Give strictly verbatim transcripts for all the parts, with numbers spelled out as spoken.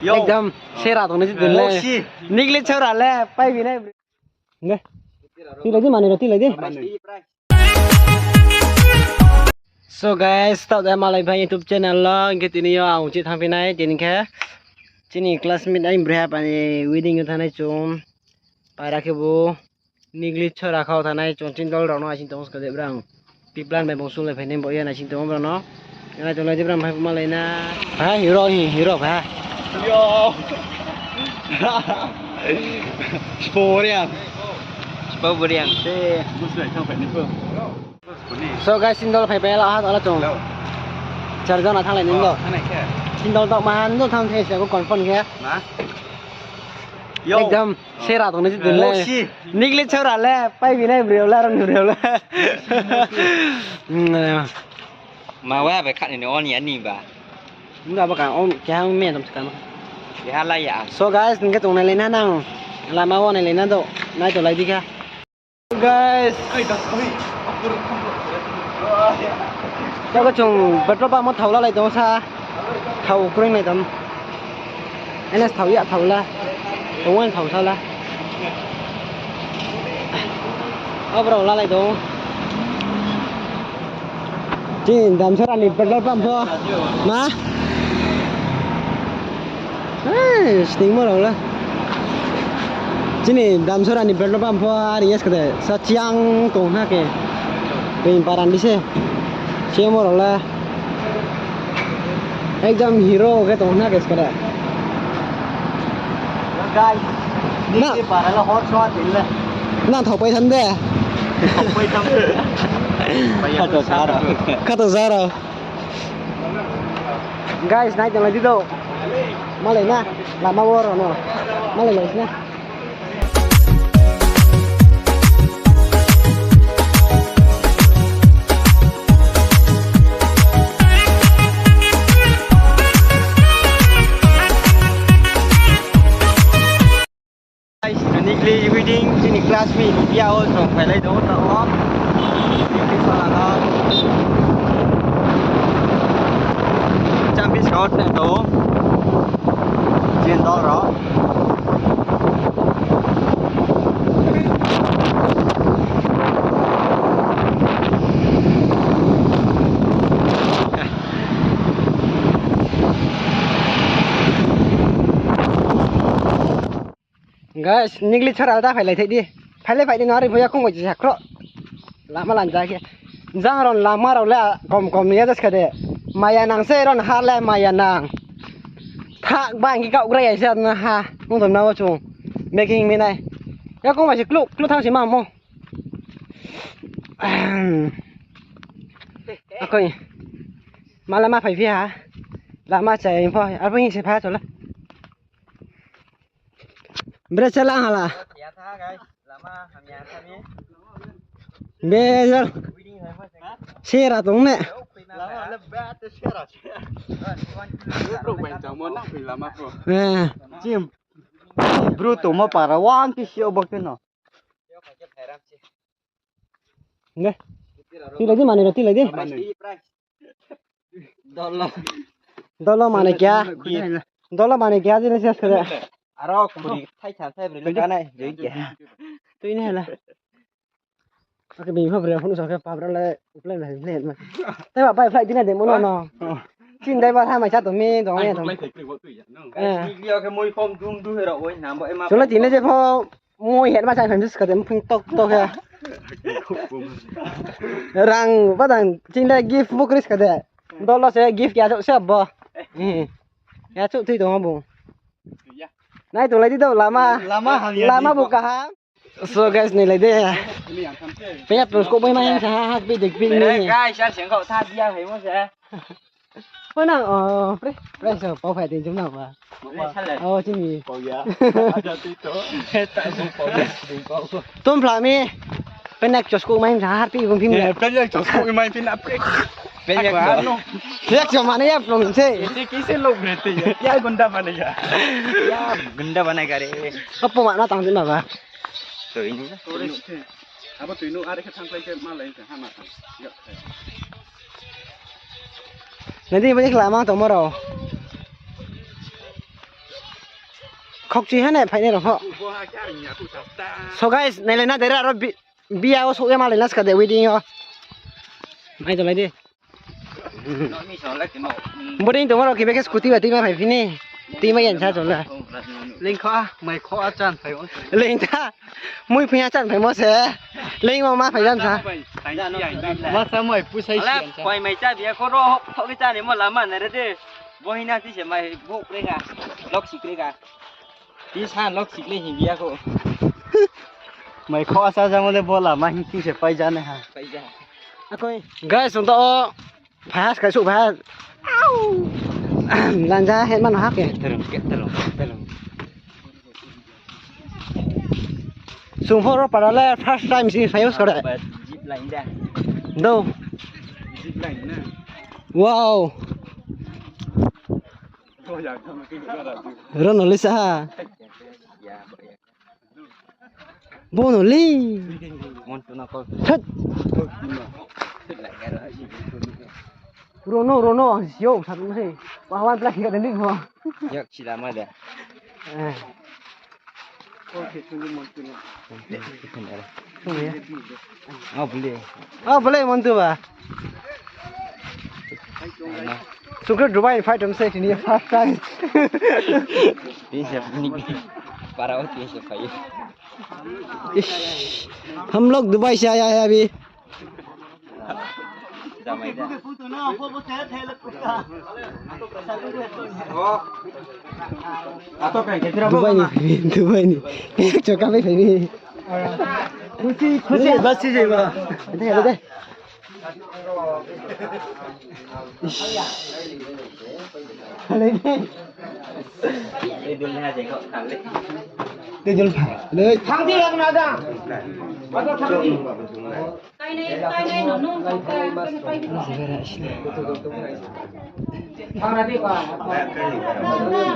Ekdom sera tong nai se din le. Nigli chora le pai bi nai. Nge. Tilai di mani ro, tilai di. So guys, taoh de malai phai YouTube channel lo, hing khe tini yo ang uchih thanngphi nai, tini khe chini classmate ai brehap ani wedding yo thanng nai chung. Para khe bo nigli chora khao thanng nai chung, chini dol rao no aising tong ska de brang. Pi plan bai bung sulai phai nai bo ya naising tong brang no. Nai tong lai de brang phai malai na. Phai hero hi, hero phai. Yo. Sporian. Sporian. So guys, chini dol phai pai la ha, ala chung. Char jona thannglai ni do. Chini dol tongma han do thang the se ko confirm khe. Ekdom sera tong nai se din le. Nigli chora le pai bi nai breo la ron breo la. Ma wa bai khat ni on ya ni ba. Nda ba ka on kya me tam skam. Ya la ya. So guys, nge tong nai le na nang. Lama wo nai le na do. Nai to lai di kha. Guys. Taoh chung petrol pump wo thao lalai tong sa. Thao kroi nai tam. N S thao ya thao la. Tong wan thao sa la. Abo rao lalai tong. Chini Damsara ni petrol pump pho. Ma? Ei, stingmo rao le. Chini Damsara ni petrol pump pho ari yes kade sa chiang tong ha khe. Being paran di se. Semo rao le. Ekdom hero khe tong ha khe skade. Guys, ni para la hot shot din le. Nang thao pai tham de. Thao pai tham. Khato sa rao. Guys, nai tong lai di do. Malai na, lama wo rao no. Malai lai sna. Guys, nigli wedding, chini classmate ni biya wo chung phailai do, ta wo. Nigli sala no. Champi shot na do. Jin dol rao. Guys, nigli chora alda phailai thai di. Phailai phai di no, ari pho ya khong bai jisa khro. Lama lanja khe. Jang ron lama rao le kom kom ya jas kade. Maya nang se ron ha le maya nang. Thak ba ngi kau gra ya se na ha. Mung tom na wo chung. Making mi nai. Ya khong bai se kluk kluk thang se ma mo. Akoi. Ma lama phai phi ha. Lama chai pho. Arpho hing se pha chola. Bre chela hala. Be jal. Sera tong ne. Eh. Chim. Bru tongmo para wang khe si obo khe no. Ne. Tilai di mani ro, tilai di. Dolo. Dolo mane kya? Dolo mane kya jini ses kare. Aro kuri thai tha thai bri le kanai, joi kya. Tui ni hala. Ake bini pha bri phone sa khe pa bra le play le play ma. Tai ba bai flight dina de mo no no. Chin dai ba tha mai cha to mi dong ya to. Eh. Video khe moi phone dum du he ro oi na bo ema. Cholo tini je pho. Mui het ma chai phaim se skade mphung tok tok he. Rang badang ching le gift bo kris kade. Dolo se gift ya chouh se bo. Ya chouh thui tong bo. Nai tong lai di do lama. Lama ham ya lama di bo bo. Kaham. So guys, nai lai de. Pe ya pung sko bai ma yang sa ha ha bi dik bi ni. Guys, ya seng kau tha dia hai mo se. Mana, oh, pre, pre, so, pau phai tin jum na ba. Oh, chini. Pau ya. Aja tu to. Ta bu pau ya, bu pau. Tum phla mi. Penek chos ko main sa har pi bung phim ya. Penek chos ko main pin apre. Penek chos. Penek chos mana ya plong se. Ese kise log rehte ya. Ya gunda bana ya. Ya gunda bana kare. Apa mana tang tin ba. So ini. Abo tui nu are khe thang klai khe ma lai khe ha ma thang. Nadi bani khla ma tongmo rao. Khokchi ha ne phainai rao pho. So guys, nailai na dera aro bi-, biya wo souh ye malai na ska de wedding yo. Nai tong lai di. Bodei tongma rao kiba khe scooty ba tuima phai phini. Tuima yan sa chong na. Leing kho a, mai kho a chan phai o. Leing tha. Mui phai a chan phai mo se. Leing mo ma phai jan sa. Masa mai pusai si yan sa. Koi mai cha biya kho ro, thok khe cha ni mo lama nai re de. Bo hina ti se mai bo kre ga. Lok si kre ga. Ti sa lok si kre hi biya kho. Mai kho a sa jamo le bo lama hing ti se pai ja ne ha. Pai ja. Akoi. Guys, sung to o. Phai ha, skai suh phai ha. Lanja het mano ha ke. Terung, ke terung, terung. Sung phoro para le first time si phai us kore. Zip line da. Do. Zip line na. Wow. Rono lisa ha. Bono le. Montu na kol. Thut. Rono, rono, ang sio, satu se. Wah, wan pula kira dending ho. Yak sila ma da. Eh. Sung ya. Oh, boleh. Oh, boleh, Montu ba. Sungkir Dubai ni fight rom se tini first time. Tini se ni para o tini se phai. Ish, हम लोग दुबई से आया है अभी। Dubai ni, Dubai ni. Choka bai phai ni. Khusi, khusi, basi jai ba. Deh, deh, deh. Tejol pha. Thang di, ang na da.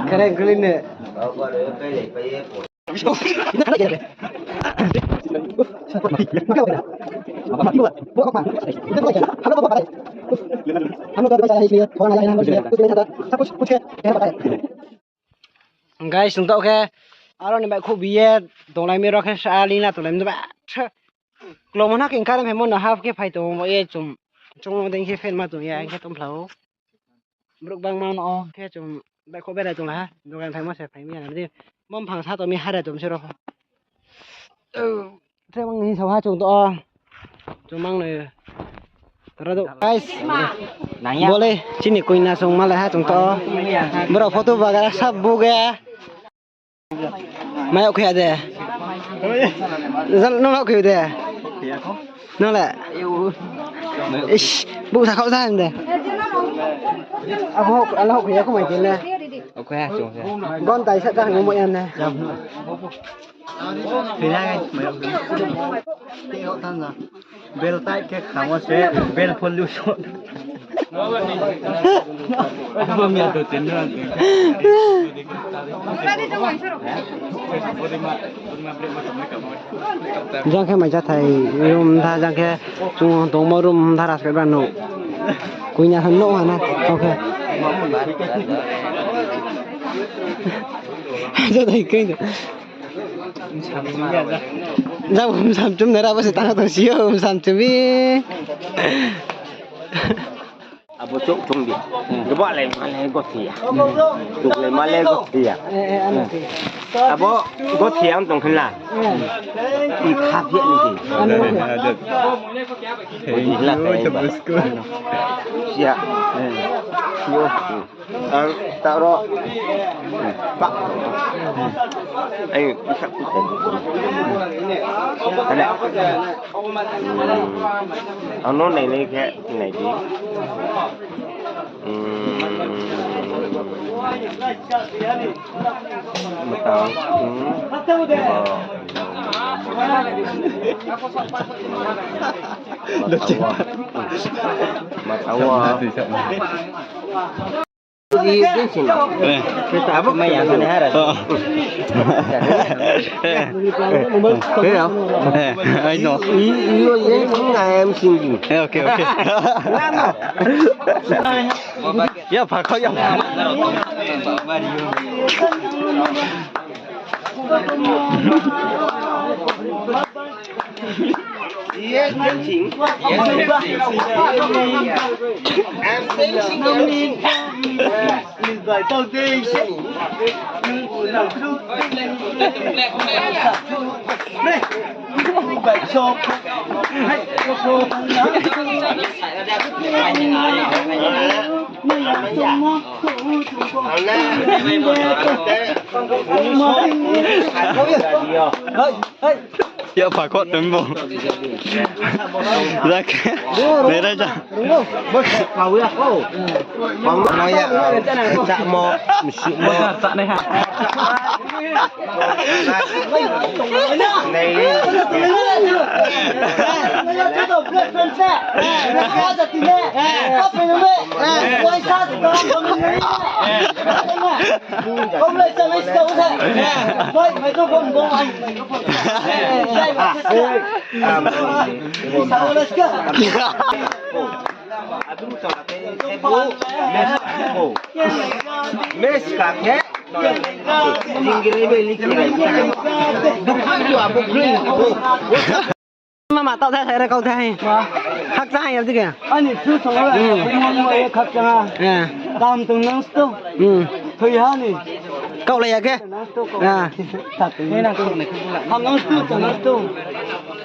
Kare guli ne. Guys, nung tao khe, aro ni bai khubi ye, tonglai mi ro khe sa, lina tonglai mi ba. Klomo na khe kare phai mo no half khe phai tong mo ye chum. Chum mo dei khe fan ma tong ya khe tong phla o. Brouh bangma no khe chung baihkhouh berai tong la ha. Dogan phaimo se phai mi ya na di. Mom phang sa tong mi hare tong se ro. Tre mang ni sa ha chung to o. Chung mang no. Tara do. Guys. Nang ya. Bole chini koina song malai ha chung to o. Brouh photo bagara sab buge. Mai ok ya de. Nung ok ya de. Nung le. Ish, bu sa khau sa de. Abo ok, ala ok ya ko mai kele. Ok ya, chung se. Gon tai sa ta ngom ya ne. Pina ngai, mai ok. Te ok tang na. Bel tai khe khamo se, bel phol lu so. Jang khe mai ja thai room tha, jang khe chung tongmo room tha ras khe ba no. Kuina han no hana, okay. Ja thai khe. Jang bum samchum nera bo se tang tong si yo, bum samchum bi. Abo chouh chung di. Gba le ma le gothi ya. Chung le ma le gothi ya. Abo gothi ya tong khen la. Kha phi ni di. Sia. Sio. Ang taro. Pa. Ai, isak isak. Ada. Ang no nai nai khe nai di. Matang. Matawa. Abo mai yang sana hara. Ai no. Iyo ye ngai am singing. Okay, okay. Ya, pakho ya. Yes, dancing. Yes, dancing. I'm dancing, dancing. Ya, pha kho tong bo. Zak. Nai ra ja. Maya, chamo, msumo. Mama, taoh thai, thai ra kau thai. Khakchang ha ya dike. Ani su song la. Hmm. Khakchang ha. Eh. Dam tong nang sto. Hmm. Thoi ha ni. Kau la ya khe. Nang sto kau. Ah. Ham nang sto, chang nang sto.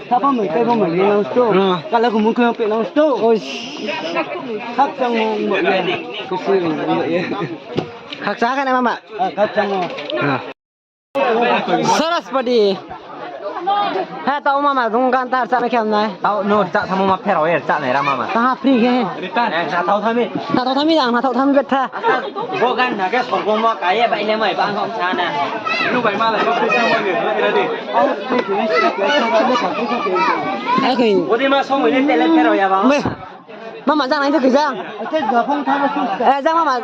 Thapa mai, kai bo mai nang sto. Ah. Kala kumu khe pe nang sto. Oi. Khakchang mo mo. Kusi mo mo. Khakchang ha khe na mama. Ah, khakchang mo. Ah. Saraspati. Ha, taoh mama, dung gan tar chá mai khe ham nai. Taoh no chá thamo ma pherao ye, chá nai ra mama. Taha free khe. Eh, na thao thami. Na thao thami jang, na thao thami betha. Bo gan na khe sorgo mo ka ye bai le mai bang kong chá na. Lu bai ma lai ma free sa mo ye, na khe ra di. Ai khe. Bo di ma song mo ni tele pherao ya ba. Mama, jang nai di khe jang. Eh, jang mama.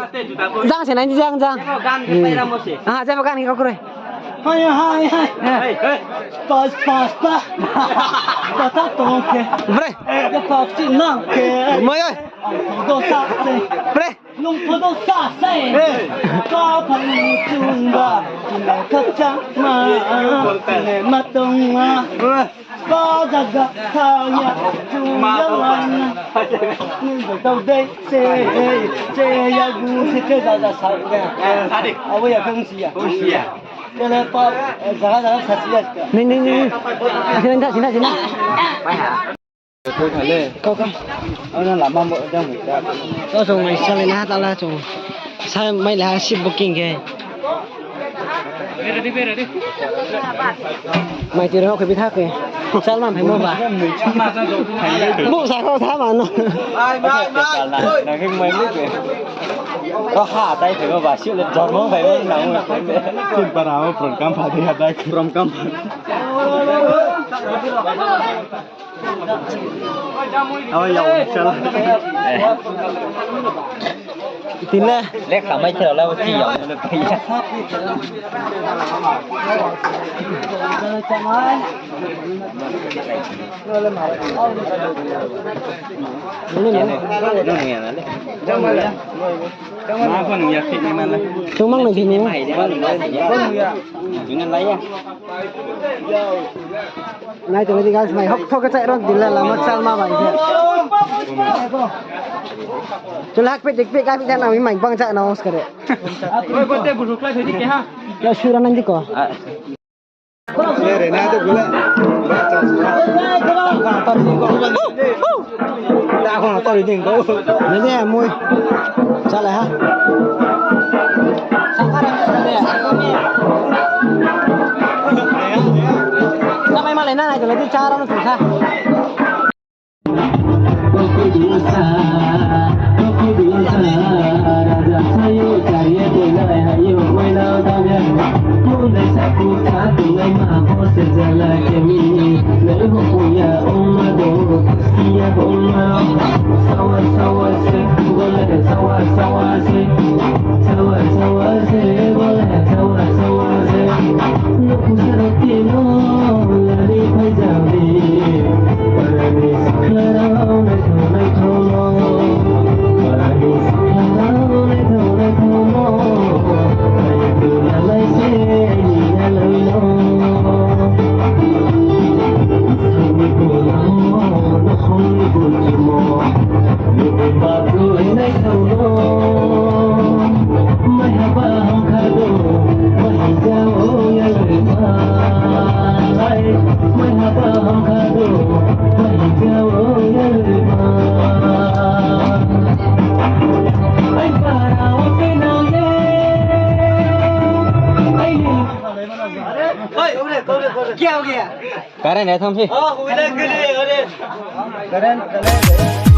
Jang se nai di jang, jang. Aha, jang gan khe kau kroi. Hai, hai, hai. Pas, pas, pas. Pas ta tong khe. Bre. Pas si nang khe. Mai oi. Do sa se. Bre. Nung pho do sa se. Ka phang chung ba. Chung ba khakchang ma. Chung ma tong ma. Ba zaga thang ya, chung ya wan. Ni ba tau dei se, se ya gu se ke zaga sa de. Abo ya khe ong si ya. Kele pa, zaga zaga sa si ya. Ni, ni, ni, ni. Asi nai, asi nai, asi nai. Kau, kau. Ano lama mo jang mo. Kau song mai sa le na ta la song. Sa mai la seat booking khe. Mai tiro khe bitha khe. Salman phai mo ba. Bu sa kho tha ma no. Mai, mai, mai. Na khe mai mo khe. Ko ha tai phai mo ba, si le jor mo phai mo na mo. Kin para mo from kam pha de ha dai. From kam. Awa ya, inshallah. Tine. Lekha mai thela la, si ya, lo kaya. Nung ya na le. Ma ko nung ya fit ni ma le. Tung mang nung sini. Nung ya. Nung ya la ya. Nai tong di guys, mai hok thok khe chai ron dile lama salma bai khe. Chula hak pit dik pit ka pit jana mi mai bang chai na os kare. Oi, bote bulu klai thoi di ke ha. Ya sura nang di ko. Re na to gula. Da ko na to ri ding ko. Ni ne mui. Chale ha. Samai malai na nai to di chara no sa. Current ya thang phi. Current, current.